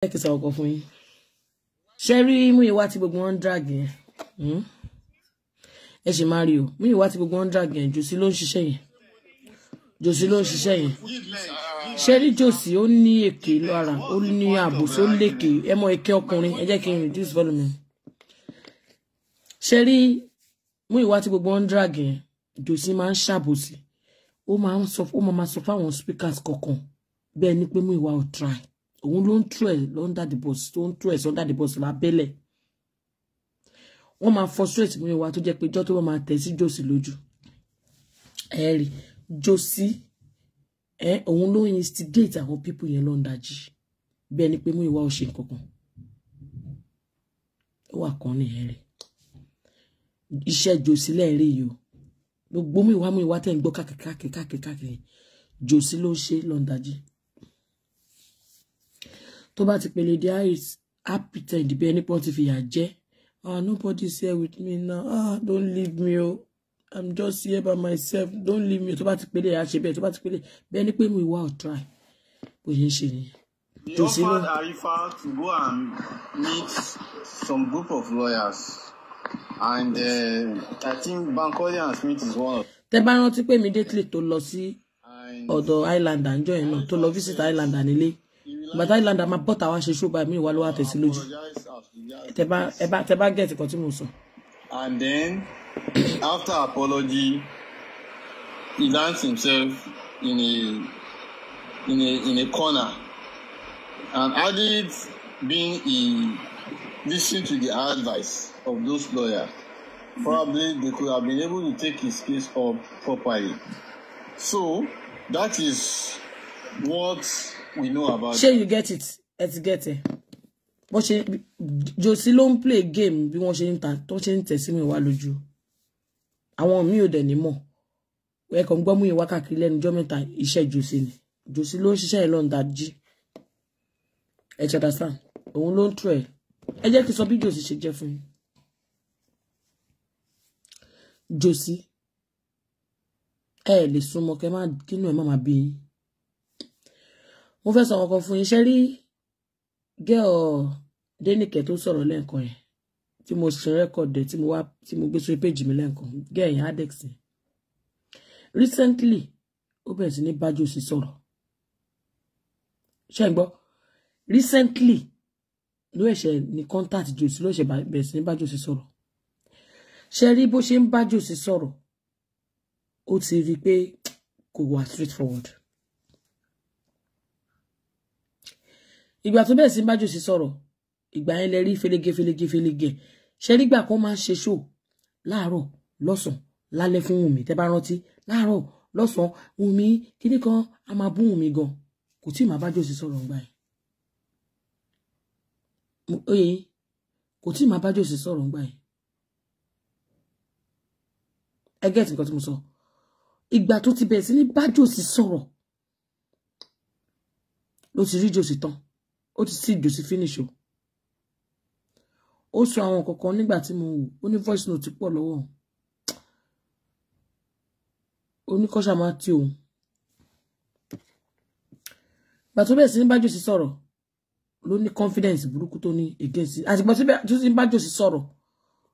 Jẹ́ kí n sọ ọkọ̀ fún yín. Ṣé rí Múyìwá tí gbogbo wọn ń drag yẹn? Ẹ ṣì máa rí o. Múyìwá tí gbogbo wọn ń drag yẹn, Jòsí ló ń ṣiṣẹ́ yẹn. Jòsí ló ń ṣiṣẹ́ yẹn. Ṣé rí Jòsí, ó ní èké lára, ó ní àbòsí, ó lékè. Ẹ mọ èké ọkùnrin, ẹ jẹ́ kí n reduce volume. Ṣé rí Múyìwá tí gbogbo wọn ń drag yẹn, Jòsí máa ń ṣàbòsí. Ó máa ń sọ, ó máa sọ fáwọn speakers kọ̀ọ̀kan bẹ́ẹ̀ ni pé Múyìwá ò try. Òun ló ń tú ẹ̀ under the bus, tó ń tú ẹ̀ under the bus lábẹ́lẹ̀. Wọ́n máa frustrate Múyìwá tó jẹ́ pé ijọ́ tó bá máa tẹ̀ sí Jòsí lójú. Ẹ rí Jòsí, ẹ òun ló instigate àwọn people yẹn lọ́ndàjì bẹ́ẹ̀ ni pé Múyìwá ò ṣe nǹkan kan. Ó wà kan ní ẹ rí. Iṣẹ́ Jòsí lẹ́ẹ̀rí yìí o. Gbogbo Múyìwá Múyìwá tẹ̀ ń gbọ́ káàkiri káàkiri káàkiri káàkiri. Jòsí ló ń ṣe lọ́ndàjì. Tó bá ti pèlè dé á pretend bí ẹni pé wọ́n ti fìyà jẹ. Ah, nobody is here with me now. Ah, don't leave me o. I'm just here by myself. Don't leave me. Tó bá ti pèlè á ṣe bẹ́ẹ̀, tó bá ti pèlè bẹ́ẹ̀ ni pé Múyìwá ò try. Bó ṣe ń ṣe nìyẹn. He offered Arifa to go and meet some group of lawyers, and I think Bankole and Smith is one of. Tẹ́ bá rántí pé immediately tó lọ sí ọ̀dọ̀ Islander ńjọ́ yẹn náà, tó lọ visit Islander nílé. Bàtà Islander máa bọ́ta wá ṣe ṣó báyìí, Múyìwá ló wá tẹ̀ sí lójú. Tẹ́ bá get nǹkan tí mo sọ. And then after apology, he lands himself in a corner, and had it been he listened to the advice of those lawyers, probably they could have been able to take his case up properly. So that is what we know about. Ṣé you get it? Ẹ ti get it. Bó ṣe Jòsí ló ń play game bí wọ́n ṣe ń ta tó ṣe ń tẹ̀ sí Múyìwá lójú. Àwọn míì ò dẹ̀ ní mọ̀. Ẹ kàn ń gbọ́ Múyìwá káàkiri lẹ́nu ọjọ́ mẹ́ta, iṣẹ́ Jòsí ni. Jòsí ló ń ṣiṣẹ́ ẹ̀ lọ́ndà jí. Ẹ ti understand? Òun ló ń tú ẹ̀. Ẹ jẹ́ kí n sọ bí Jòsí ṣe jẹ́ fún yín. Jòsí, ẹ lè súnmọ́ kẹ́ má kínú ẹ̀ má máa bí yín. Mo fẹ́ sọ ọkọ̀ fún yín. Ṣé rí girl Dénìkẹ́ tó sọ̀rọ̀ lẹ́ẹ̀kan yẹn tí mo ṣe record ẹ̀ tí mo wá tí mo gbé sórí péjì mi lẹ́ẹ̀kan, girl yẹn Adex yẹn. Recently, ó bẹ̀rẹ̀ sí ní bá Jòsí sọ̀rọ̀. Ṣé ń gbọ́? Recently, ló ẹ̀ṣẹ̀ ní contact Jòsí, ló ẹ̀ṣẹ̀ bẹ̀rẹ̀ sí ní bá Jòsí sọ̀rọ̀. Ṣé rí bó ṣe ń bá Jòsí sọ̀rọ̀? Ó ti rí i pé kò wà straightforward. Ìgbà tó bẹ̀rẹ̀ sí ní bá Jòsí sọ̀rọ̀, ìgbà yẹn lẹ rí felege felege felege. Ṣé rí ìgbà kan máa ń ṣe show láàárọ̀, lọ́sàn-án, lálẹ́ fún Wùnmí, tẹ́ bá rántí, láàárọ̀, lọ́sàn-án, Wùnmí kíní kan a máa bú Wùnmí gan. Kò tí ì máa bá Jòsí sọ̀rọ̀ ńgbà yẹn. Ó yé yín, kò tí ì máa bá Jòsí sọ̀rọ̀ ńgbà yẹn. Ẹ get nǹkan tí mo sọ. Ìgbà tó ti bẹ̀rẹ̀ sí ní bá Jòsí sọ̀rọ̀ ló ti rí Jòsí tán. Ó ti sí Jòsí finish o. Ó sọ àwọn kọ̀ọ̀kan nígbà tí mo wò ó ní voice note pọ̀ lọ́wọ́ òun. Ó ní kọ́ṣà máa tí òun. Ìgbà tó bẹ̀rẹ̀ sí ní bá Jòsí sọ̀rọ̀ ló ní confidence burúkú tó ní against. Àti ìgbà tó ti ń bá Jòsí sọ̀rọ̀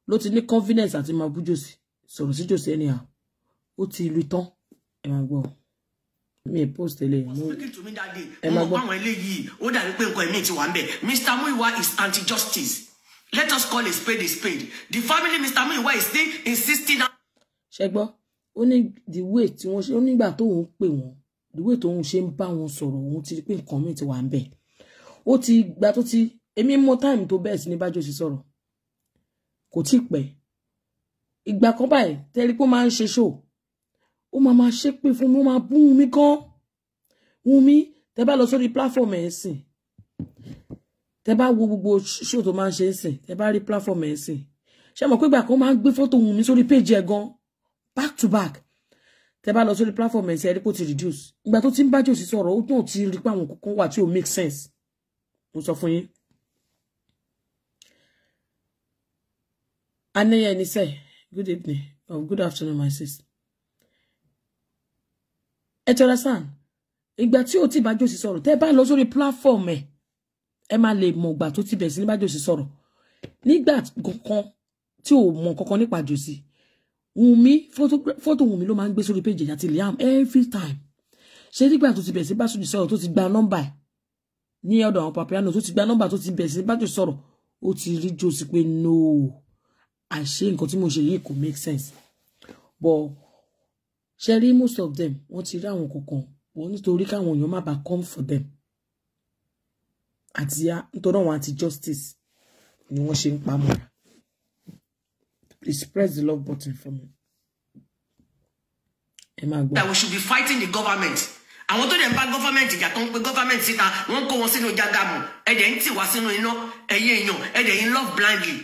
ló ti ní confidence àti máa bú Jòsí, sọ̀rọ̀ sí Jòsí anyhow. Ó ti lu tán. Ẹ máa gbọ́. Mi ì post eléyìí. Speaking to me that day, Ẹ máa mo gbọ́. mọ̀ pé àwọn eléyìí ó dàbí pé nǹkan ẹ̀mí ti wà ń bẹ̀. Mr. Muyiwa is anti-justice. Let us call a spade a spade. The family Mr. Muyiwa is still insisting that. Ṣé gbọ́? Ó ní the way tí wọ́n ṣe, ó nígbà tóun pè wọ́n, the way tóun ṣe ń bá wọn sọ̀rọ̀, òun ti rí pé nǹkan míì ti wà ń bẹ̀. Ó ti gbà tó ti èmi mọ time tó bẹ̀rẹ̀ sí ní bá Jòsí sọ̀rọ̀. Kò tí pẹ́. Ìgbà kan báyìí tẹ́rí pé ó máa ń ṣe show. Ó máa máa ṣépè fún mi, ó máa bú mi gan. Wùnmí, tẹ́ bá lọ sórí platform ẹ̀ sìn. Tẹ́ bá wo gbogbo show tó máa ń ṣe sìn, tẹ́ bá rí platform ẹ̀ sìn. Ṣé mọ̀ pé ìgbà kan máa ń gbé fọ́tò Wùnmí sórí page ẹ̀ gan. Back to back. Tẹ́ bá lọ sórí platform ẹ̀ sìn, ẹ rí pé ó ti reduce. Ìgbà tó ti ń bá Jòsí sọ̀rọ̀, ó náà ti rí pé àwọn kọ̀ọ̀kan wà tí ò make sense. Mo sọ fún yín. Aneye Nise, good evening or good afternoon, my sis. Ẹ ti understand? Ìgbà tí ó ti bá Jòsí sọ̀rọ̀, tẹ́ bá lọ sórí platform ẹ̀, Ẹ má lè mọ̀ ìgbà tó ti bẹ̀rẹ̀ sí ní bá Jòsí sọ̀rọ̀. Nígbà kankan tí ò mọ̀ kankan nípa Jòsí, Wùnmí fọ́tò Wùnmí ló máa ń gbé sórí péjì àti Liam every time. Ṣé nígbà tó ti bẹ̀rẹ̀ sí bá Jòsí sọ̀rọ̀ tó ti gba nọ́mbà ẹ̀ ní ọ̀dọ̀ àwọn Papiano, tó ti gba nọ́mbà tó ti bẹ̀rẹ̀ sí bá Jòsí sọ̀rọ̀, ó ti rí Jòsí pé no, àṣé nǹkan tí mo ṣe yìí kò make sense. But ṣe rí most of them wọ́n ti rí àwọn kankan wọ́n nítorí káwọn èèyàn má bàa come for them àti nítorí àwọn anti justice ni wọ́n ṣe ń pamọ́ra. Please press the love button for me. Ẹ máa gbọ́. That we should be fighting the government. Àwọn tó dẹ̀ ń bá government ìjà tó ń pe government síta, wọ́n ń kó wọn sínú jágàmù, ẹ̀dẹ̀ ń tì wá sínú iná, ẹ̀yin èèyàn, ẹ̀dẹ̀ ń love blindly.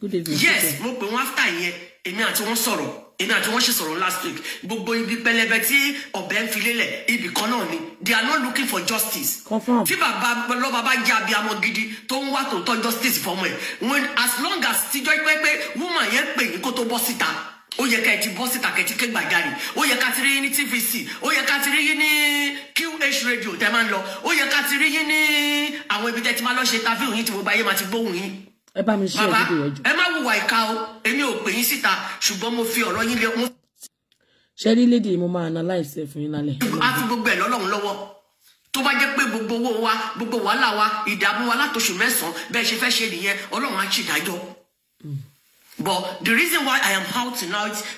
Good evening. Yes, mo pè wọ́n after yẹn, èmi àti wọ́n sọ̀rọ̀, èmi àti wọ́n ṣe sọ̀rọ̀ last week. Gbogbo ibi pẹlẹbẹ tí ọ̀bẹ ń fi lélẹ̀, ibì kan náà ni. They are not looking for justice. Confirm. Tí bàbá lọ́ba bá jẹ́ abiyamọ gidi tó ń wá tòótọ́ justice fọmọ ẹ̀, when as long as tíjọ́ pé woman yẹn pè yín kó tó bọ́ síta, ó yẹ ká ẹ ti bọ́ síta kẹ́ ti ké gbàjarè, ó yẹ ká ti rí yín ní TVC, ó yẹ ká ti rí yín ní QH radio tẹ́ máa ń lọ, ó yẹ ká ti rí yín ní àwọn ibi tẹ́ ti máa lọ ṣe interview yín tí gbogbo ayé máa ti gbóhùn yín. Ẹ bá mi share Bàbá, fídíò yẹn jù. ẹ má hùwà ìka o, èmi ò pè yín síta, ṣùgbọ́n mo fi ọ̀rọ̀ yín lé mo Ṣé rí lady yìí, mo máa analyse ẹ fún yín lálẹ́. á fi gbogbo ẹ̀ lọ́lọ́run lọ́wọ́. Tó bá jẹ́ pé gbogbo owó wa, gbogbo wàhálà wa, ìdààmú wa látòṣù mẹ́sàn-án bẹ́ẹ̀ ṣe fẹ́ ṣe nìyẹn, Ọlọ́run á ṣèdájọ́. But the reason why I am out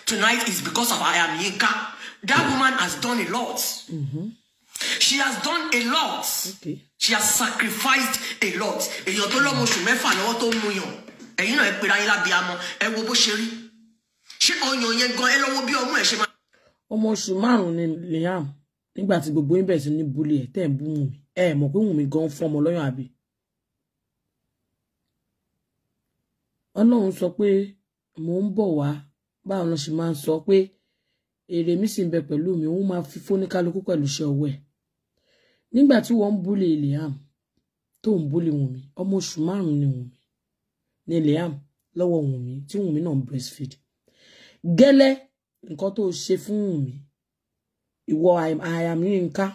tonight is because of I am Yinka. That woman has done a lot. She has done a lot. Okay. She has sacrificed a lot. Èèyàn tó lọ́mọ oṣù mẹ́fà lọ́wọ́ tó ń mu yàn. Ẹ̀yin náà ẹ pera yín lábíamọ. Ẹ wo bó ṣe rí. Ṣé ọyàn yẹn gan ẹ lọ́wọ́ bí ọmú ẹ̀ ṣe máa. Ọmọ oṣù 5 ni Liam nígbà tí gbogbo yín bẹ̀rẹ̀ sí ní búlì ẹ̀ tẹ́ ẹ̀ ń bú Wùnmí. Ẹ mọ̀ pé Wùnmí gan fún ọmọ lọ́yàn àbí. Ọlọ́run sọ pé mò ń bọ̀ wá, báwọn lọ ṣe máa ń sọ pé èrè mi sì ń bẹ pẹ̀lú mi, òun máa fi fóníkálukú pẹ̀lú iṣẹ́ ọwọ́ ẹ̀. Nígbà tí wọ́n ń búlì Liam tó ń búlì Wùnmí, ọmọ oṣù 5 ni Wùnmí ni Liam lọ́wọ́ Wùnmí tí Wùnmí náà ń breastfeed. Gẹ́lẹ́ nǹkan tó ṣe fún Wùnmí, ìwọ I am Yinka,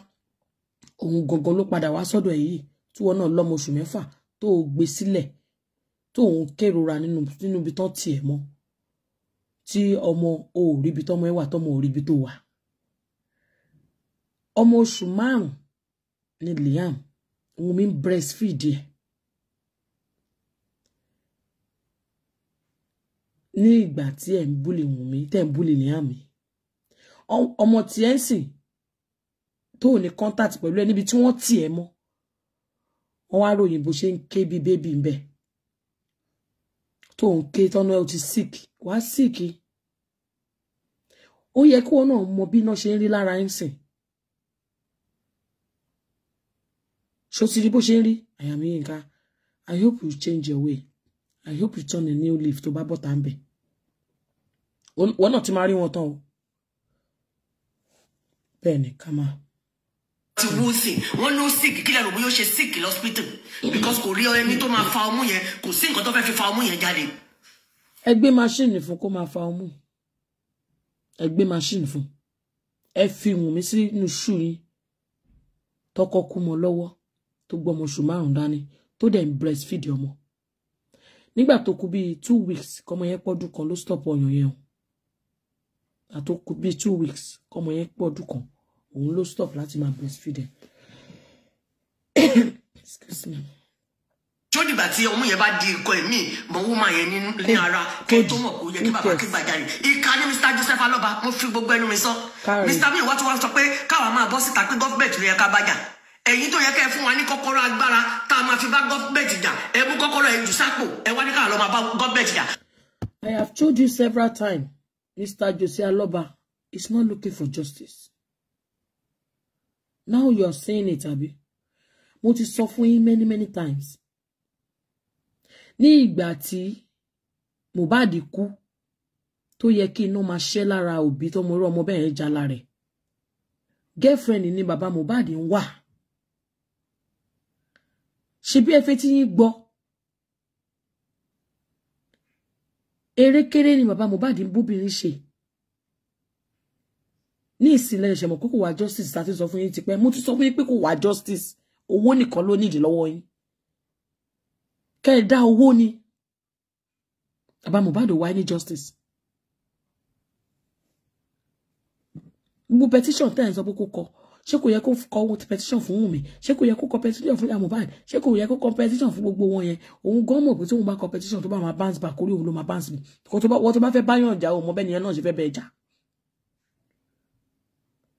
òun gangan ló padà wá sọ́dọ̀ ẹ̀ yìí tí wọ́n náà lọ́mọ oṣù 6 tó gbé sílẹ̀ tó ń kérora nínú ibi tán tiẹ̀ mọ́, tí ọmọ ò rí ibi tọ́mọ ẹ wà, tọ́mọ ò rí ibi tó wà. Ọmọ oṣù 5 ni Liam, Wùnmí breastfeed ẹ̀. Ní ìgbà tí ẹ̀ ń búlì Wùnmí, tẹ́ ń búlì Liam, ọmọ tí ẹ̀ ń sìn tó ní contact pẹ̀lú ẹ níbi tí wọ́n tì ẹ́ mọ́, wọ́n wá ròyìn bó ṣe ń ké bí bébì ń bẹ̀ tó ń ké tọ́nú ẹ ó ti sick, wá sick. Ó yẹ kí wọn náà mọ bí iná ṣe ń rí lára ẹ̀ ń sìn. Ṣó ti rí bó ṣe ń rí? I am Yinka. I hope you change your way. I hope you turn a new leaf tó bá bọ́ta ń bẹ̀. Wọ́n náà ti máa rí wọn tán o. Bẹ́ẹ̀ ni ká máa. Ti wú sí wọn ló sick, kí lẹ́rù bóyá ó ṣe sick lọ́spítù because kò rí ẹni tó máa fa ọmú yẹn, kò sí nǹkan tó fẹ́ fi fa ọmú yẹn jáde. Ẹ gbé máṣíìnì fún kó máa fa ọmú. Ẹ gbé máṣíìnì fún. Ẹ fi Wùnmí sínú ṣù yín tọkọ kú mọ́ lọ́wọ́ tó gbọ́mọ oṣù 5 dání tó dẹ̀ ń breastfeed ọmọ. Nígbà tó kù bíi 2 weeks kọ́mọ yẹn pọ́dún kan ló stop ọyàn yẹn o. Àtó kù bíi 2 weeks kọ́mọ yẹn pọ́dún kan òun ló stop láti máa breastfeed ẹ. Excuse me. Ṣó dìgbà tí ọmú yẹn bá di ikọ̀ ẹ̀mí mọ woman yẹn ní ara kí tó mọ̀ kó yẹ kí bàbá kí gbàjarè. Ìka ní Mr. Joseph Aloba, mo fi gbogbo ẹnu mi sọ. Mr. Muyiwa tí wọ́n sọ pé káwa máa bọ́ síta pé gọ́fìmẹ̀tì ló yẹ ká bá jà. Ẹ̀yin tó yẹ kẹ́ ẹ fún wa ní kọ́kọ́rọ́ agbára tá a máa fi bá gọ́fìmẹ̀tì jà, ẹ mú kọ́kọ́rọ́ ẹ jù sápò, ẹ wá ní káwa lọ máa bá gọ́fìmẹ̀tì jà. I have told you several times, Mr. Joseph Aloba is not looking for justice. Now you are saying it, abi. Mo ti sọ fún yín many many times. Ní ìgbà tí Mohbad kú, tó yẹ kí iná máa ṣẹ́ lára òbí tó mọ irú ọmọ bẹ́ẹ̀ já lára ẹ̀. Girlfriend ni bàbá Mohbad ń wà. Ṣe bí ẹ fẹ́ tí yín gbọ́. Erékéré ni bàbá Mohbad ń bóbìnrin ṣe. Ní ìsìnlẹ̀ ẹ̀ṣẹ̀ mọ̀ pé kò wá justice àti sọ fún yín tipẹ́. Mo ti sọ fún yín pé kò wá justice. Owó nìkan ló nídìí lọ́wọ́ yín. Kẹ́ ẹ dá owó ni. Bàbá Mohbad ò wá ní justice. Gbogbo petition tẹ́ ẹ̀ ń sọ pé kó kọ, ṣé kò yẹ kó kọ petition fún Wùnmí? Ṣé kò yẹ kó kọ petition fún Mohbad? Ṣé kò yẹ kó kọ petition fún gbogbo wọn yẹn? Òun gan mọ̀ pé tóun bá kọ petition tó bá máa bounce back, orí òun ló máa bounce back. Wọ́n tó bá fẹ́ báyọ̀ jà, òun mọ bẹ́ẹ̀ nìyẹn náà ṣe fẹ́ bẹ́ẹ̀ jà.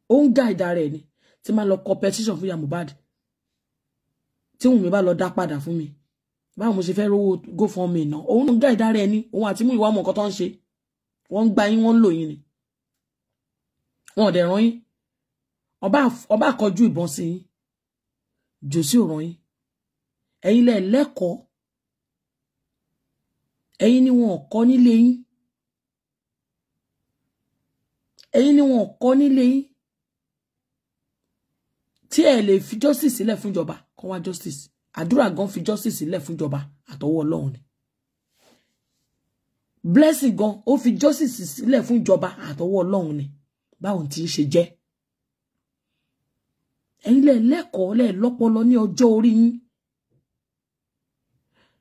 Ó ń gá ìdá rẹ̀ ni tí máa lọ kọ petition fún Mohbad, tí Wùnmí bá lọ dá padà fún mi, báwo mo ṣe fẹ́ rówó GoFundMe náà? Òun ń gá ìdá rẹ̀ ni. Òun àti Múyìwá mọ̀ nǹkan tó ń ṣe. Wọ́n ń gba yín, wọ́n ń lò yín ni. Wọn ò dẹ̀ rán yín. Ọba kọjú ìbọn sí yín, jòsí ò rán yín. Ẹ̀yin lẹ lẹ́kọ̀ọ́, ẹ̀yin ni wọn ò kọ́ nílé yín, ẹ̀yin ni wọn ò kọ́ nílé yín tí ẹ lè fi justice sílẹ̀ fún ìjọba kan wá justice. Àdúrà gan fi justice sílẹ̀ fún ìjọba àtọwọ́ Ọlọ́run ni. Blessing gan ó fi justice sílẹ̀ fún ìjọba àtọwọ́ Ọlọ́run ni. Báwo tí ń ṣe jẹ́? Ẹ̀yin lẹ lẹ́kọ̀ọ́, lẹ lọ́pọlọ ní ọjọ́ orí yín.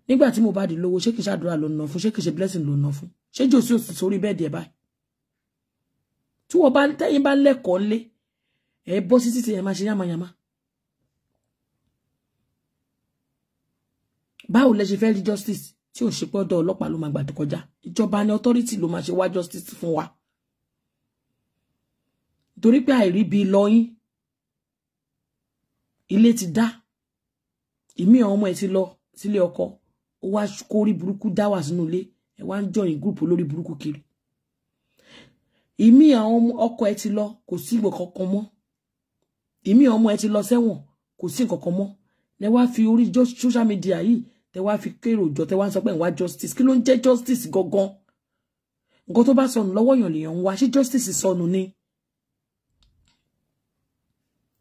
Nígbà tí Mohbad lówó, ṣé kìí ṣàdúrà ló ná fún? Ṣé kìí ṣe blessing ló ná fún? Ṣé jòsí òsì sórí bẹ́ẹ̀dì ẹ̀ báyìí? Tí wọ́n bá tẹ́yìn bá lẹ́kọ̀ọ́ lé, ẹ bọ́ sí títì, ẹ máa ṣe yàmàyàmá. Báwo lẹ ṣe fẹ́ rí justice tí ò ṣe pé ọ̀dọ̀ ọlọ́pàá ló máa gbà tó kọjá? Ìjọba ní authority ló máa ṣe wá justice fún wa. Torí pé àìrí bíi lọ́yìn, ilé ti dá, ìmí àwọn ọmọ ẹ ti lọ sílé ọkọ, ó wá kó orí burúkú dá wà sínú ilé, ẹ wá ń join group olórí burúkú kiri. Ìmí àwọn ọkọ ẹ ti lọ, kò sí ìgbò kankan mọ́. Ìmí ọmọ ẹ ti lọ sẹ́wọ̀n, kò sí nǹkan kan mọ́. Lẹ wá fi orí social media yìí, tẹ wá fi kérò jọ, tẹ wá ń sọ pé ń wá justice. Kí ló ń jẹ́ justice gangan? Nǹkan tó bá sọnù lọ́wọ́ èèyàn lèèyàn ń wá. Ṣé justice sọnù ni?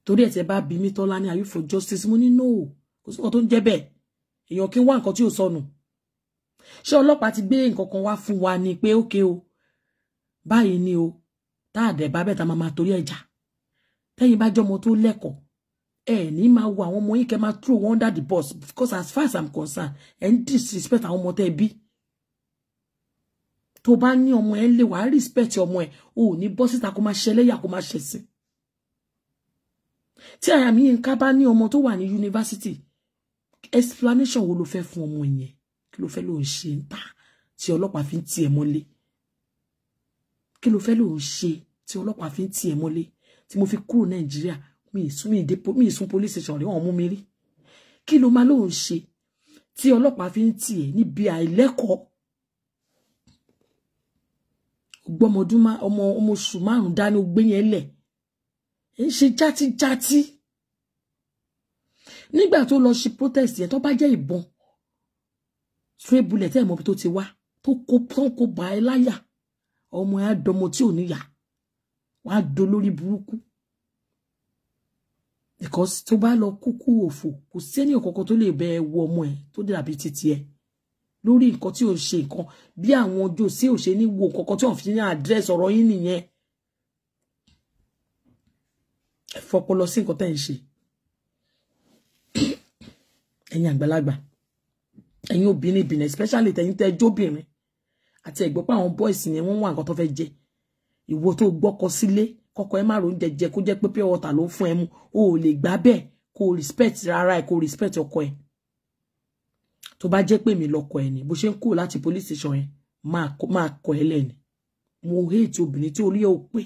Torí ẹ̀ tẹ́ bá bí mi Tọ́lá ní, are you for justice? Mo ní no, kò sí nǹkan tó ń jẹ́ bẹ́ẹ̀. Èèyàn kí ń wá nǹkan tí ò sọnù. Ṣé ọlọ́pàá ti gbé nǹkan kan wá fún wa ni pé ókè o, báyìí ni o, tá a dẹ̀ bá bẹ́ẹ̀ tá a máa torí ẹ̀ jà? Tẹ́yìn bá jọmọ tó lẹ́kọ̀ọ́, ẹ ní máa wo àwọn ọmọ yín kẹ́ máa throw under the bus, because as far as I'm concerned, ẹ ń disrespect àwọn ọmọ tẹ́ bí. Tó bá ní ọmọ ẹ lè wàá respect ọmọ ẹ, o ò ní bọ́ síta kó máa ṣẹlẹ́yà, kó máa ṣẹ̀sìn. Tí àyàmí Yínká bá ní ọmọ tó wà ní yunifásitì, explanation wo ló fẹ́ fún ọmọ yẹn? Kí ló fẹ́ ló ń ṣe ń ta tí ọlọ́pàá fi ń tì ẹ́ mọ́lé? Kí ló fẹ́ ló ń ṣe tí ọlọ́pàá fi ń tì ẹ́ mọ́lé? Tí mo fi kúrò Nàìjíríà, mi ìsún police station rí, wọ́n mú mi rí. Kí ló máa ló ń ṣe tí ọlọ́pàá fi ń tì ẹ́ níbi àìlẹ́kọ̀ọ́? Gbọ́mọdún ọmọ oṣù 5 dání, ó gbé yẹn lẹ̀, ń ṣe játíjátí. Nígbà tó lọ ṣe protest yẹn, tó bá jẹ́ ìbọn stray bullet ẹ̀ mọ̀ bí tó ti wá, tó kó bá ẹ láyà, ọmọ ẹ á dọmọ tí ò níyà, wàá dolórí burúkú. Because tó bá lọ kúkú òfò, kò sẹ́ni ọ̀kọ̀ọ̀kan tó lè bẹ ẹ wo ọmọ ẹ tó dàbí títí ẹ lórí nǹkan tí ò ń ṣe, nǹkan bí àwọn ọjọ́ sí ò ṣe ní wo nǹkan kan tí wọ́n fi ní àdírẹ́sì ọ̀rọ̀ yín nìyẹn. Ẹ fọpọlọ sí nǹkan tẹ́ ń ṣe. Ẹ̀yin àgbàlagbà, ẹ̀yin obìnrin bìnrin, especially tẹ̀yin tẹ́ jóbìnrin, àti ẹ̀gbọ́n pé àwọn boys yẹn wọ́n wá nǹkan tó fẹ́ jẹ. Ìwọ tó gbọ́kọ sílé, kọ́kọ́ ẹ má ro oúnjẹ jẹ, kó jẹ́ pé pure water ló ń fún ẹ mu, o ò lè gbà bẹ́ẹ̀. Kó respect rárá ẹ, kó respect ọkọ ẹ. Tó bá jẹ́ pé mi lọ́kọ ẹ ni, bó ṣe ń kúrò láti police station yẹn, máa kọ ẹ lẹ́ni. Mo hate obìnrin tí orí ẹ ò pé.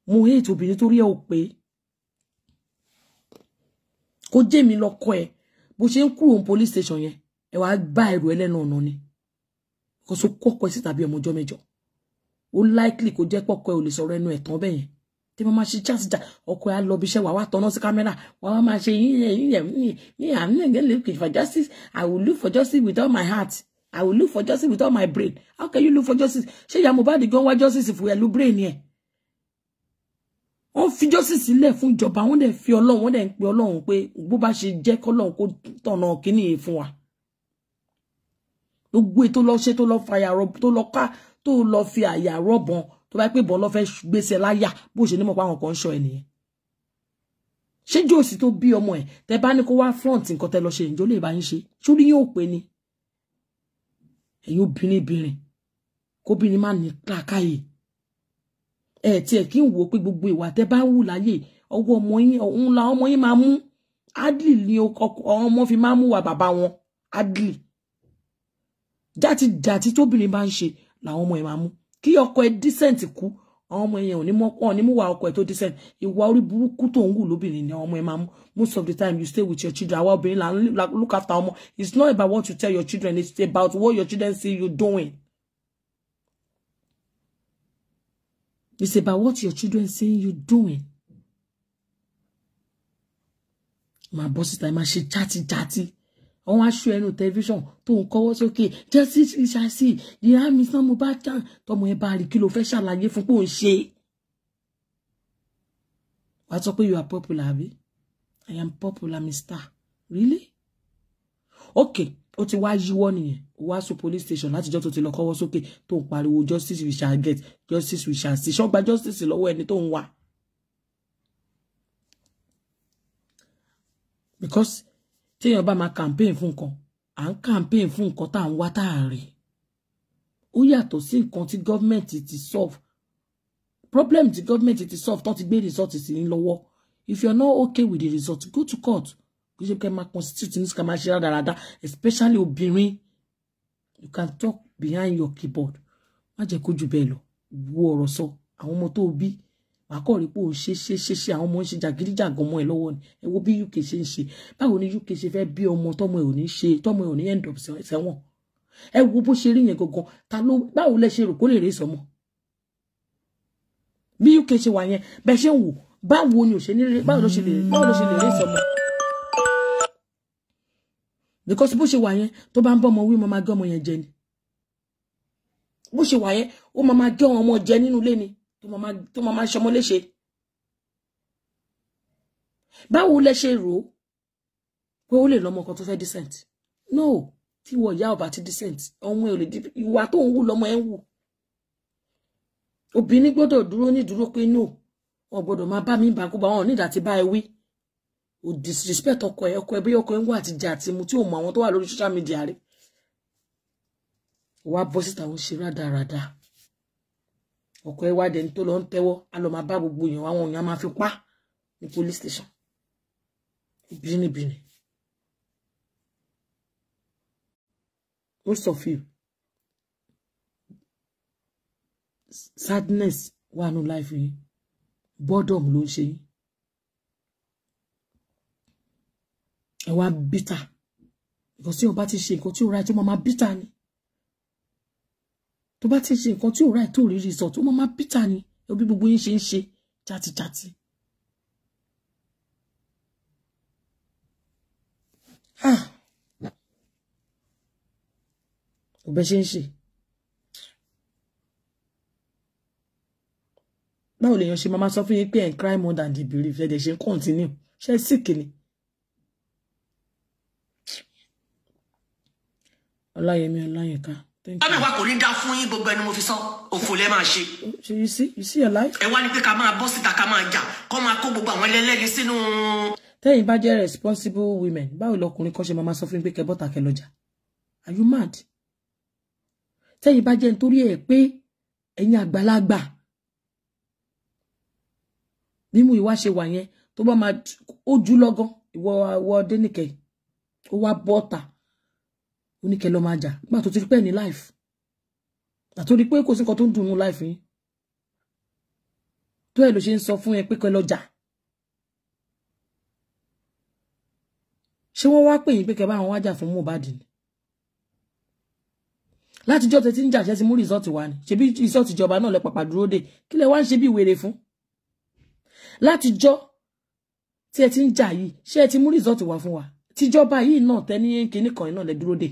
Mo hate obìnrin tó rí ẹ ò pé. Kó jẹ́ mi lọ́kọ ẹ, bó ṣe ń kúrò ní police station yẹn, ẹ wàá bá ẹrù ẹ lẹ́nu ọ̀nà ni. Kò so kọ́kọ́ ẹ síta bí ọmọ ọjọ́ mẹ́jọ. Ó likely kó jẹ́ pọ̀kọ́ ẹ ò lè sọ̀rọ̀ ẹnu ẹ̀ tán bẹ́ẹ̀ yẹn. Tí wọ́n máa ṣe jásíjà, ọkọ ẹ á lọ bí iṣẹ́, wà wá tọ́ná sí kámẹ́rà, wà wá máa ṣe yíyẹ. I'm not gonna look for justice. I will look for justice with all my heart. I will look for justice with all my brain. How can you look for justice? Ṣé ìyá Mohbad gan wá justice fún ẹlú brain yẹn? Wọ́n fi justice sílẹ̀ fún ìjọba, wọ́n dẹ̀ fi Ọlọ́run, wọ́n dẹ̀ ń pe Ọlọ́run pé bó bá ṣe jẹ́ kọ́lọ́run kó tọ̀nà kínní yìí fún wa. Gbogbo ètò lọ ṣe tó lọ fàyà rọ, tó lọ ká, tó lọ fi àyà rọ̀bọ̀n, tó bá pé bọ́n lọ fẹ́ gbèsè láyà, bó ṣe ní mọ̀ pé àwọn kan ń ṣọ́ ẹ nìyẹn. Ṣé Josie tó bí ọmọ ẹ̀ tẹ́ bá ní kó wá front nǹkan tẹ́ lọ ṣe ìjọ lè bá yín ṣe? Ṣórí yóò pé ni. Ẹ̀yin obìnrin bìnrin kóbìnrin má ní làákàyè. Ẹ tiẹ̀ kí n wò pé gbogbo ìwà tẹ́ bá ń wù láyé ọwọ́ ọmọ yín òun la ọmọ yín máa mú. Adley ni ọmọ fi máa mú wa bàbá wọn. Adley játijàti tóbìnrin bá ń ṣe làwọn ọmọ ẹ̀ máa mú. Kí ọkọ ẹ̀ decent kú, àwọn ọmọ yẹn ò ní mọ̀ ò ní mú wa ọkọ ẹ̀ tó decent. Ìwà orí burúkú tó ń wù lóbìnrin ni àwọn ọmọ ẹ̀ máa mú. Most of the time you stay with your children. Àwa obìnrin là ń look after ọmọ. It's not about what you tell your children, it's about what your children see you doing. It's about what your children see you doing. Máa bọ́ síta, máa ṣe játijàti. Àwọn aṣọ ẹnu tẹlifíṣàn tó ń kọ́wọ́ sókè. Justice ìṣàṣì ìyá mi sàn mo bá tàn. Tọmọ ẹ bá rí kí ló fẹ́ ṣàlàyé fún pé ò ń ṣe. Wàá sọ pé you are popular, àbí? I am popular, mister. Really? Okay, ó ti wá yíwọ́ nìyẹn. Ó wá sùn police station látijọ́ tó ti lọ kọ́wọ́ sókè tó ń pariwo justice we shall get, justice we shall see. Ṣọ́gba justice lọ́wọ́ ẹni tó ń wà. Because téèyàn bá máa campaign fún nǹkan, à ń campaign fún nǹkan tá à ń wá tá à rí. Ó yàtọ̀ sí nǹkan tí gọ́ọ̀mẹ̀ntì ti solve. Problem tí gọ́ọ̀mẹ̀ntì ti solve tán ti gbé result sí ní lọ́wọ́. If you are not okay with the result, go to court. Kì í ṣe pé máa constitute ní ká máa ṣe rádaràda, especially obìnrin. You can talk behind your keyboard. Má jẹ́ kó jù bẹ́ẹ̀ lọ. Wo ọ̀rọ̀ sọ. Àwọn ọmọ tó bí wàá kọ́ rí pé ó ṣe ṣe ṣe ṣe àwọn ọmọ ń ṣe jàgídíjàgan mọ́ ẹ lọ́wọ́ ni. Ẹ wo bí UK ṣe ń ṣe. Báwo ni UK ṣe fẹ́ bí ọmọ tọ́mọ ẹ̀ ò ní ṣe, tọ́mọ ẹ̀ ò ní end up sẹ́wọ̀n? Ẹ wo bó ṣe rí yẹn gangan. Ta ló báwo lẹ ṣe rò kó lè rí sọmọ? Bí UK ṣe wà yẹn, bẹ́ẹ̀ ṣe ń wò, báwo ni ò ṣe ní báwo ló ṣe lè rí sọmọ? Because bó ṣe wà yẹn, tó bá ń bọ́ ọmọ wí, mo máa gé ọmọ yẹn jẹ ni. Bó ṣe wà yẹn, ó máa máa gé ọmọ jẹ nínú ilé ni. Tó máa máa ṣọmọ léṣe. Báwo lẹ ṣe rò ó pé ó lè lọ́mọ kan tó fẹ́ decent? No, tí wọ ìyá ọba ti decent, ọmọ ẹ ò lè di ìwà tó ń wù lọ́mọ ẹ ń wù. Obìnrin gbọ́dọ̀ dúró ní dúró pé no, wọn gbọ́dọ̀ máa bá mi bàkúbà, wọn ò ní ìdá ti bá ẹ wí. O disrespect ọkọ ẹ, ọkọ ẹ bí ọkọ ẹ ń wà àti jà àti mu tí ò mọ àwọn tó wà lórí social media rí. Wàá bọ́ síta òun ṣe rádaràda. Ọkọ ẹ wá dẹni tó lọ ń tẹ́wọ́, á lọ máa bá gbogbo èèyàn, àwọn èèyàn máa fi pa ní police station. Bínibíni. Most of you, sadness wà nù life yín, boredom ló ń ṣe yín. Ẹ wá bitter. Because tí o bá ti ṣe nǹkan tí o ra tó máa bitter ni. Tó bá ti ṣe nǹkan tí ò ráì tó rí result, ó máa bitter ni. Bí gbogbo yín ṣe ń ṣe játijàti. Ò bẹ́ ṣe ń ṣe. Báwo lèèyàn ṣe máa sọ fún yín pé ẹ̀ ń cry more than the belief, ẹ̀ dẹ̀ ṣe ń continue. Ṣé sick ni? Ọláyẹmí Ọláyínká. Bámi wa kò ní dá fún yín, gbogbo ẹni mo fi sọ, òfò lẹ máa ṣe. So you see your life. Ẹ wá ní pé ká máa bọ́ síta ká máa jà, kó máa kó gbogbo àwọn ẹlẹ́lẹ́ni sínú. Tẹ́yìn bá jẹ́ responsible women, báwo lọkùnrin kan ṣe máa sọ fún yín pé kẹ́ bọ́ta kẹ́ lọ́jà? Are you mad? Tẹ́yìn bá jẹ́ nítorí ẹ̀ pé ẹ̀yin àgbàlagbà. Bí mú ìwá ṣe wà yẹn, tó bá máa ojú lọ́gán, ìwọ Dénìkẹ́, ó wá bọ́ta. Oníkẹ́ lọ máa jà nígbà tó ti rí pé ní life, àtòrí pé kò sí nǹkan tó ń dùn ún life yín, tó ẹ̀ ló ṣe ń sọ fún ẹ pé kẹ́ lọ jà. Ṣé wọ́n wá pè yín pé kẹ́ bá àwọn wájà fún Mohbad ni? Látijọ́ tẹ ti ń jà, ṣe ti mú rìsọ́ọ̀tì wá ni? Ṣebí rìsọ́ọ̀tì ìjọba náà lẹ pàpà dúró dè, kí lẹ wá ń ṣe bí wèrè fún? Látijọ́ tí ẹ ti ń jà yìí, ṣé ẹ ti mú rìsọ́ọ̀tì wá fún wa? Tíjọba yìí náà tẹ ní kinní kan náà lẹ dúró dè.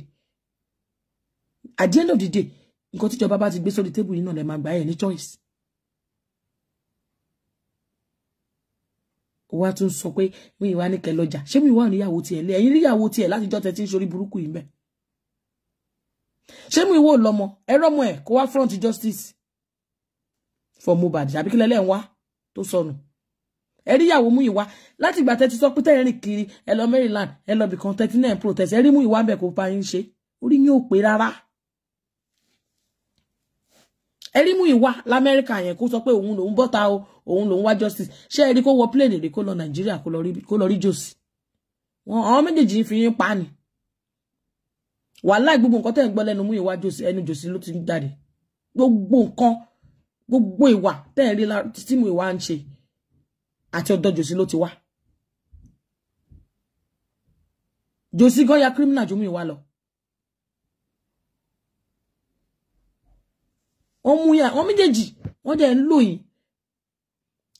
At the end of the day, nǹkan tíjọba bá ti gbé sórí tébù yìí náà lẹ máa gbà, ẹ ní choice. Wá tún sọ pé mi ìwà ní kẹ́ lọ́jà, ṣé mi ìwà níyàwó tiẹ̀ lé ẹ̀yin níyàwó tiẹ̀ látijọ́ tẹ ti ń ṣorí burúkú yìí mẹ́? Ṣé mi ìwò lọ́mọ ẹ rọ́mọ ẹ kó wá front justice for Mohbad àbí kílẹ̀ lẹ́ ń wá tó sọnù? Ẹ rí ìyàwó Múyìwá láti ìgbà tẹ́ ti sọ pé tẹ́ rìn kiri, ẹ lọ Maryland, ẹ lọ bìkan 39 protest, ẹ rí Múyìwá bẹ̀ kó pa yín ṣe. Orí yín ò pé rárá. Ẹ rí Múyìwá l'Amẹ́ríkà yẹn kó sọ pé òun lòún bọ́ta o, òun lòún wá justice. Ṣé ẹ rí kó wọ plane rí kó lọ Nàìjíríà kó lọ rí Josi? Wọn àwọn méjèèjì fi yín pa ni. Wàhálà gbogbo nǹkan tẹ́ ń gbọ́ lẹ́nu Múyìwá Josi, ẹnu Josi ló ti ń jáde. Gbogbo nǹkan, gbogbo ìwà tẹ́ ń rí tí Múyìwá ń ṣe àti ọ̀dọ̀ Josi ló ti wá. Josi gan ya criminal ju Múyìwá lọ. Wọ́n mú ya, wọ́n méjèèjì, wọ́n dẹ̀ ń lò yín.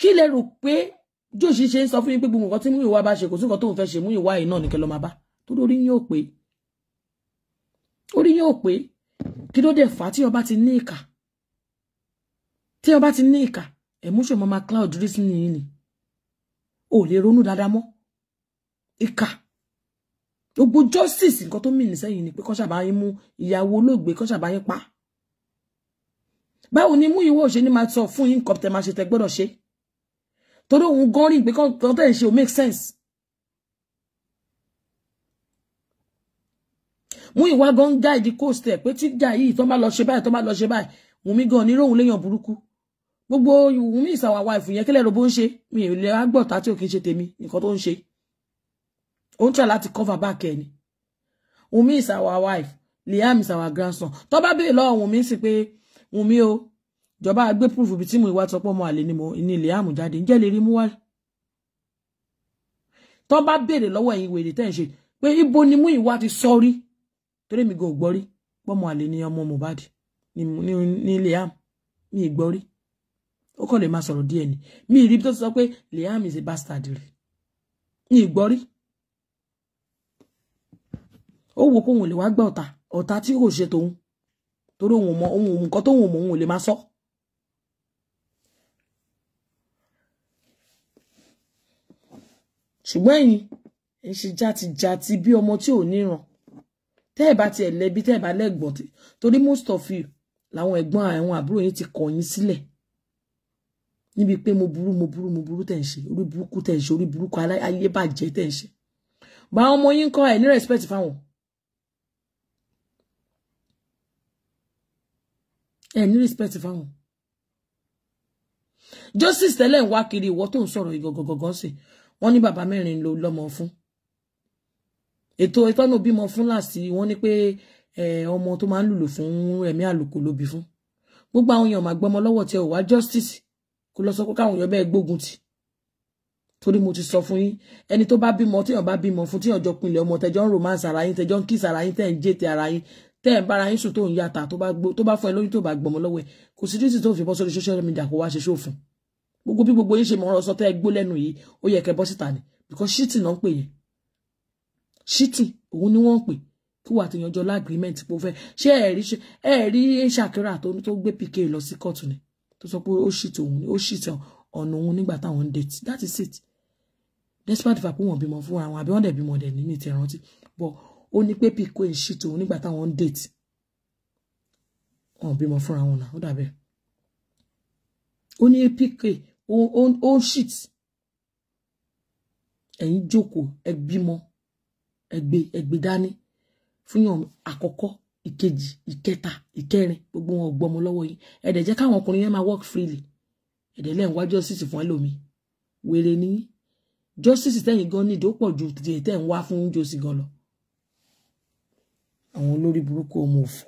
Kí lẹ rò pé Josi ṣe ń sọ fún yín pé gbogbo nǹkan tí Múyìwá bá ṣe kò sí nǹkan tóun fẹ́ ṣe, Múyìwá yìí náà nìkan ló máa bá. Torí orí yín ò pé. Orí yín ò pé. Kí ló dé fà á tí ọba ti ní ìkà? Tí ọba ti ní ìkà, emotion máa cloud reasoning yín ni. O lè ronú dáadáa mọ́. Ìkà. Gbogbo justice nǹkan tó mìíní sẹ́yìn ni pé kó ṣàbá yín mú ìyàwó olóògbé, kó ṣàbá yín pa. Báwo ni Múyìwá ò ṣe ní máa sọ fún yín nǹkan tẹ́ máa ṣe tẹ́ gbọ́dọ̀ ṣe? Torí òun gan rí pé kàn tẹ́ ń ṣe ò make sense. Múyìwá gan guide coast ẹ̀ pé tí jà yìí tó bá lọ ṣe báyìí, tó bá lọ ṣe báyìí, Wùnmí gan ní róhun léèyàn burúkú. Gbogbo Wùnmí ìsàwà wife yẹn kílẹ̀ ló bó ń ṣe, mi ò lè agbọ̀tá tí ò kí ń ṣe tèmi, nǹkan tó ń ṣe. Ó ń try láti cover back ẹ̀ ni. Wùnmí is our wife, Liam is our grandson. Tó bá béèrè lọ́wọ́ Wùnmí sí pé Wùnmí o, jọba gbé proof ibi tí Múyìwá sọ pé ọmọ àlè ni mo ní Liam jáde, ǹjẹ́ lè rí mú wá? Tó bá béèrè lọ́wọ́ ẹ̀yin wèrè tẹ́ ń ṣe pé ibo ni Múyìwá ti sọ rí, torí mi gan ò gbọ́ rí pọ́mọ àlè ni ọmọ Mohbad ní Liam, mi ì gbọ́ rí. Ó kàn lè máa sọ̀rọ̀ díẹ̀ ni. Mi ì rí bí tó ti sọ pé Liam is a bastard rí, mi ì gbọ́ rí. Ó wo kóun ò lè wá gbà ọ̀tá, ọ̀tá tí kò ṣe tòun, torí òun mọ òun nǹkan tóun mọ òun ò lè máa sọ. Ṣùgbọ́n ẹ̀yin ẹ̀ ṣe játijàti bí ọmọ tí ò níran. Tẹ́ ẹ̀ bá tiẹ̀ lẹ́bi, tẹ́ ẹ̀ bá lẹ́gbọ̀n, torí most of you làwọn ẹ̀gbọ́n àwọn àbúrò yín ti kọ̀ yín sílẹ̀ níbi pé mo burú, mo burú, mo burú tẹ̀ ń ṣe, orí burúkú tẹ̀ ń ṣe, orí burúkú ayé bàjẹ́ tẹ̀ ń ṣe. Bá àwọn ọmọ yín kọ́ ẹ̀ ní respect fáwọn. Ẹ̀ ní respect fáwọn. Justice tẹ́lẹ̀ ń wá kiri, ìwọ tó ń sọ̀rọ̀ ìgọ̀gọ̀gọ̀gọ̀ sí. Wọ́n ní bàbá mẹ́rin ló lọ́mọ fún. Ètò ìtọ́nà bímọ fún láti wọ́n ní pé ọmọ tó máa ń lùlù fún ẹ̀mí àlùkò ló bí fún. Gbogbo àwọn èèyàn máa gbọ́mọ lọ́wọ́ tí ẹ ò wá justice kó lọ sọ pé káwọn èèyàn bẹ́ẹ̀ gbógun tì. Torí mo ti sọ fún yín, ẹni tó bá bímọ, tíyàn bá bímọ fún, tíyàn jọ pinlẹ̀ ọmọ, tẹjọ́ ń romance ara yín, tẹjọ́ ń kiss ara yín, tẹ́ ń jẹ́tẹ̀ ara yín, tẹ́ ń bára yín sùn tó ń yàtà, tó bá fún ẹ lóyún tó bá gbọmọ lọ́wọ́ ẹ̀, kò sí dísì tó fi bọ́ sórí social media kó wá ṣe ṣòfin. Gbogbo bí gbogbo yín ṣe mọ̀ ọ̀rọ̀ sọ tẹ́ ẹ gbó lẹ́nu yìí, ó yẹ kẹ́ bọ́ síta ni. Because shitting náà ń pè yẹn. Shitting, òun ni wọ́n ń pè. Kí wà tí yanjọ́ lágrímẹ̀ntì pé ó fẹ́. Ṣé ẹ rí Shakira tó gbé PK lọ sí kóòtù ni? Tó sọ pé ó shit òun ni, ó shit ọ̀nà òun nígbà táwọn ń date. That is it. Despite the fact pé wọ́n bímọ fún àwọn àbí wọ́n dẹ̀ bímọ dẹ̀ ní mi ti rántí. But ó ní pé PK ń shit òun nígbà táwọn ń date. Wọ́n bímọ fúnra wọn náà, ó dàbẹ̀. Ó ní PK ó shit. Ẹ̀yin jókòó, ẹ bímọ, ẹ gbé dání fún yàn àkọ́kọ́, ìkejì, ìkẹta, ìkẹrin, gbogbo wọn gbọ́mọ lọ́wọ́ yín. Ẹ dẹ̀ jẹ́ káwọn ọkùnrin yẹn máa work freely. Ẹ dẹ̀ lẹ́ ń wá justice fún ẹlòmíì. Wèrè ni yín. Justice tẹ́yìn gan nídìí ó pọ̀ ju ti tẹ́ ń wá fún Josi gan lọ. Àwọn olórí burúkú ọmọ òfò.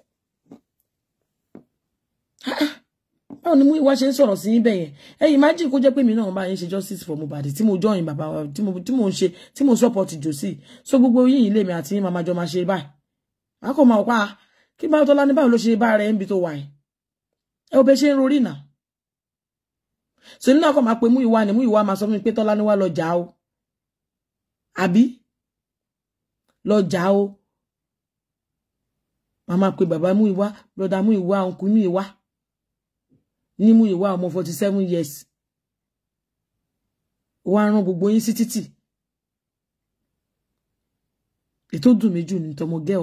Báwo ni Múyìwá ṣe ń sọ̀rọ̀ sí yín bẹ́ẹ̀ yẹn? Ẹ̀yin imagine kó jẹ́ pé mi náà bá yín ṣe justice for Mohbad tí mo join bàbá tí mo ń ṣe, tí mo support Josi. So gbogbo yín ilé mi àti yín máa jọ máa ṣe báyìí. Màá kàn máa pa kí bá Tọ́lá ní báwo ló ṣe bá rẹ̀ níbi tó wà yìí. Ẹ ò bẹ ṣe ń rorí náà. So nínú ọkọ̀ máa pe Múyìwá ni Múyìwá máa sọ fún mi pé Tọ́lá ní wá lọ jà o. Àbí? Lọ jà o. Màá máa pe bàbá Múyìwá, brother Múyìwá, uncle Múyìwá. Ní Múyìwá ọmọ 47 years. Ó wá rán gbogbo yín sí títì. Ètò dùn mí jù ní tọmọ gẹ́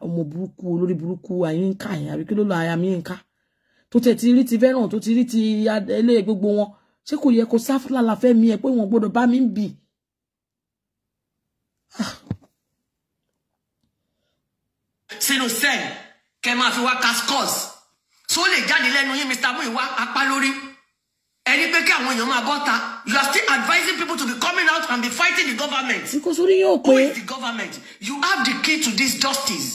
ọmọ burúkú, olórí burúkú àyínká yẹn, àbí kí ló lọ àyà mi ń ká. Tó tẹ̀ ti rí ti fẹ́ràn, tó ti rí ti ilé gbogbo wọn. Ṣé kò yẹ kó sáfúlà la fẹ́ mi ẹ pé wọ́n gbọ́dọ̀ bá mi ń bì. Sínú sẹ́ẹ̀ kẹ́ máa fi wá cascos tó lè jáde lẹ́nu yín Mr. Muyiwa apá lórí ẹni pé kí àwọn èèyàn máa bọ́ta. You are still advising people to be coming out and be fighting the government. Because orí yóò pé. Who is the government? You have the key to this justice.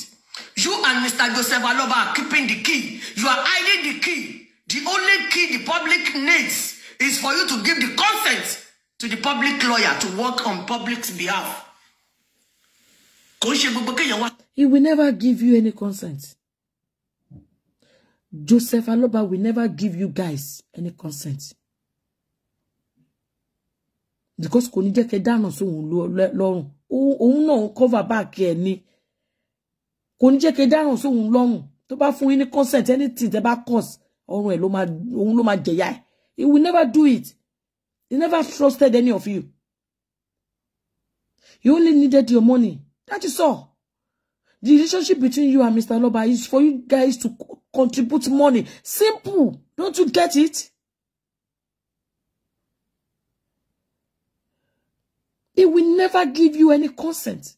You and Mr. Joseph Aloba are keeping the key. You are hiding the key. The only key the public needs is for you to give the consent to the public lawyer to work on public's behalf. Kò ń ṣe gbogbo kéèyàn wá. He will never give you any consent. Joseph Aloba will never give you guys any consent. Because kò ní jẹ́ kẹ́ dáná sóhun lọ́rùn. Òun náà cover back ẹ̀ ni. Kò ní jẹ́ kẹ́ dáná sóhun lọ́rùn. Tó bá fún yín ní consent, anything tẹ́ bá cause, ọrùn ẹ̀ ló máa, òun ló máa jẹ̀yà ẹ̀. He will never do it. He never trusted any of you. He only needed your money. That is all. The relationship between you and Mr. Aloba is for you guys to contribute money. Simple. Don't you get it? He will never give you any consent.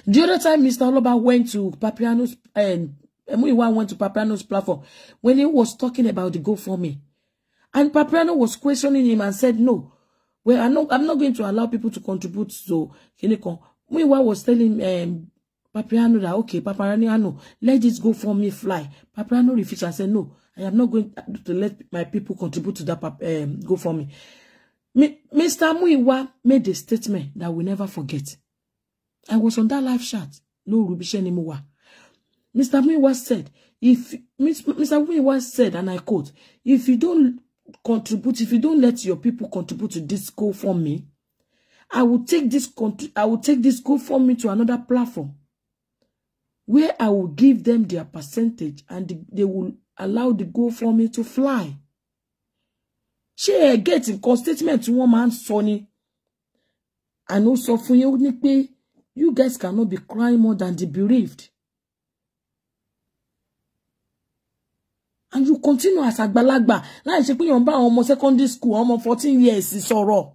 The other time Mr. Aloba went to Papiano's and Muyiwa went to Papiano's platform when he was talking about the GoFundMe, and Papiano was questioning him and said, "No, well, I'm not going to allow people to contribute to Kineko." Muyiwa was telling Papiano that, okay, Papiano, let this GoFundMe fly. Papiano refused and said, "No, I am not going to let my people contribute to that GoFundMe." Mr. Muyiwa made a statement that we never forget. I was on that live chat. No rubbish anymore. Mr. Muyiwa said, if Mr. Muyiwa said, and I quote, "If you don't contribute, if you don't let your people contribute to this GoFundMe, I will take this GoFundMe to another platform where I will give them their percentage and they will allow the GoFundMe to fly." Ṣé ẹ get nǹkan statement tí wọ́n máa ń sọ ni? And ó sọ fún yín ní pé you guys cannot be crying more than the bereaved. And you continue as àgbàlagbà láì ṣe pé yàn bá àwọn ọmọ secondary school, ọmọ 14 years sọ̀rọ̀.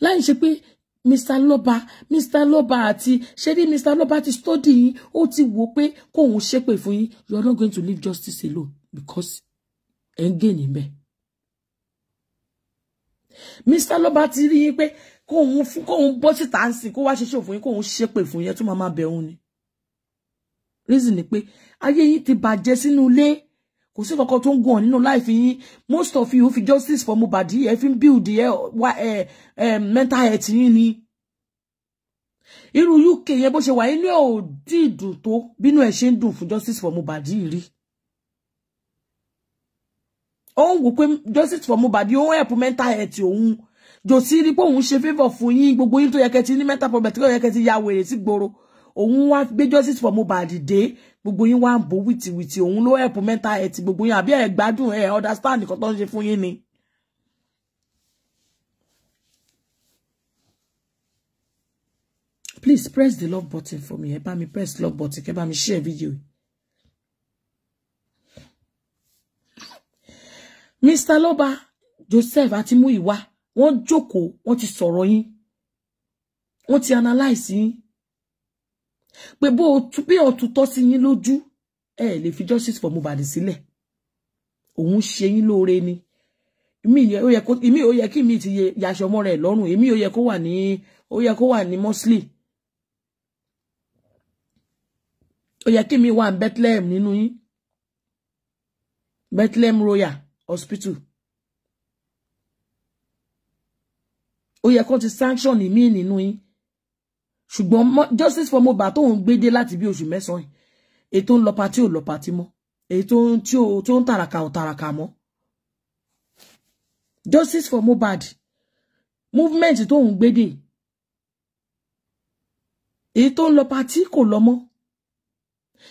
Láì ṣe pé Mr. Loba àti ṣé rí Mr. Loba ti study yín, ó ti wò pé kóun ṣépè fún yín. You are not going to leave justice alone because ẹ̀ ń gé níbẹ̀. Mr. Loba ti rí yín pé kóun fún kóun bọ́ síta ń sìn kó wá ṣe ṣòfò yín kóun ṣépè fún yín tún máa máa bẹ̀ òun ni. Reason ni pé ayé yín ti bàjẹ́ sínú ilé, kò sí kankan tó ń gùn nínú life yín. Most of you fi justice for Mohbad ẹ fi ń build ẹ mental health yín ni. Irú UK yẹn bó ṣe wà inú ẹ ò tí ì dùn tó bínú ẹ ṣe ń dùn fún justice for Mohbad rí. Ó ń wò pé justice for Mohbad ó ń help mental health òun. Jòsí rí pé òun ṣe favour fún yín, gbogbo yín tó yẹ kẹ́ ti ní mental problem tó yẹ kẹ́ ti ya wèrè sí gbòòrò. Òun wá gbé justice for Mohbad dé, gbogbo yín wá ń bò wìtìwìtì, òun ló help mental health gbogbo yín. Àbí ẹ gbádùn, ẹ understand nǹkan tó ń ṣe fún yín ni. Please press the love button for me. Ẹ bá mi press love button, kẹ́ bá mi share video. Mr. Loba, Joseph àti Muyiwa, wọ́n jókòó, wọ́n ti sọ̀rọ̀ yín, wọ́n ti analyse yín pé bó bí òtútọ́ sí yín lójú, ẹ lè fi justice for Mohbad sílẹ̀. Òun ṣe yín lóore ni. Ìmí ó yẹ kí mi ti yaṣọ mọ́ rẹ̀ lọ́rùn, èmi ó yẹ kó wà ní, ó yẹ kó wà ní Mosley, ó yẹ kí mi wà ní Bethlehem nínú yín, Bethlehem Royal Hospital. Ó yẹ kó ti sanction mi nínú yín. Ṣùgbọ́n justice for Mohbad tó ń gbé dé láti bí oṣù mẹ́sàn-án, èyí tó ń lọ patí ò lọ patí mọ́, èyí tó ń tàràkà ò tàràkà mọ́. Justice for Mohbad movement tó ń gbé dé, èyí tó ń lọ patí kò lọ mọ́,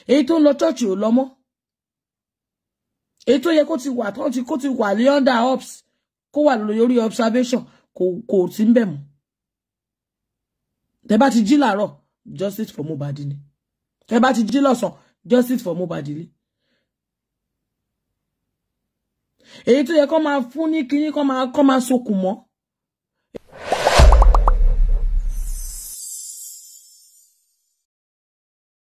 èyí tó ń lọ church ò lọ mọ́, èyí tó yẹ kó ti wà tó ti kó ti wà ní under ops, kó wà lórí observation, kò sí ń bẹ̀ mọ́. Tẹ́ bá ti jí láàárọ̀, justice for Mohbad ni. Tẹ́ bá ti jí lọ́sàn, justice for Mohbad ni. Èyí tó yẹ kó máa fún ní kinní, kó máa sokùn mọ́.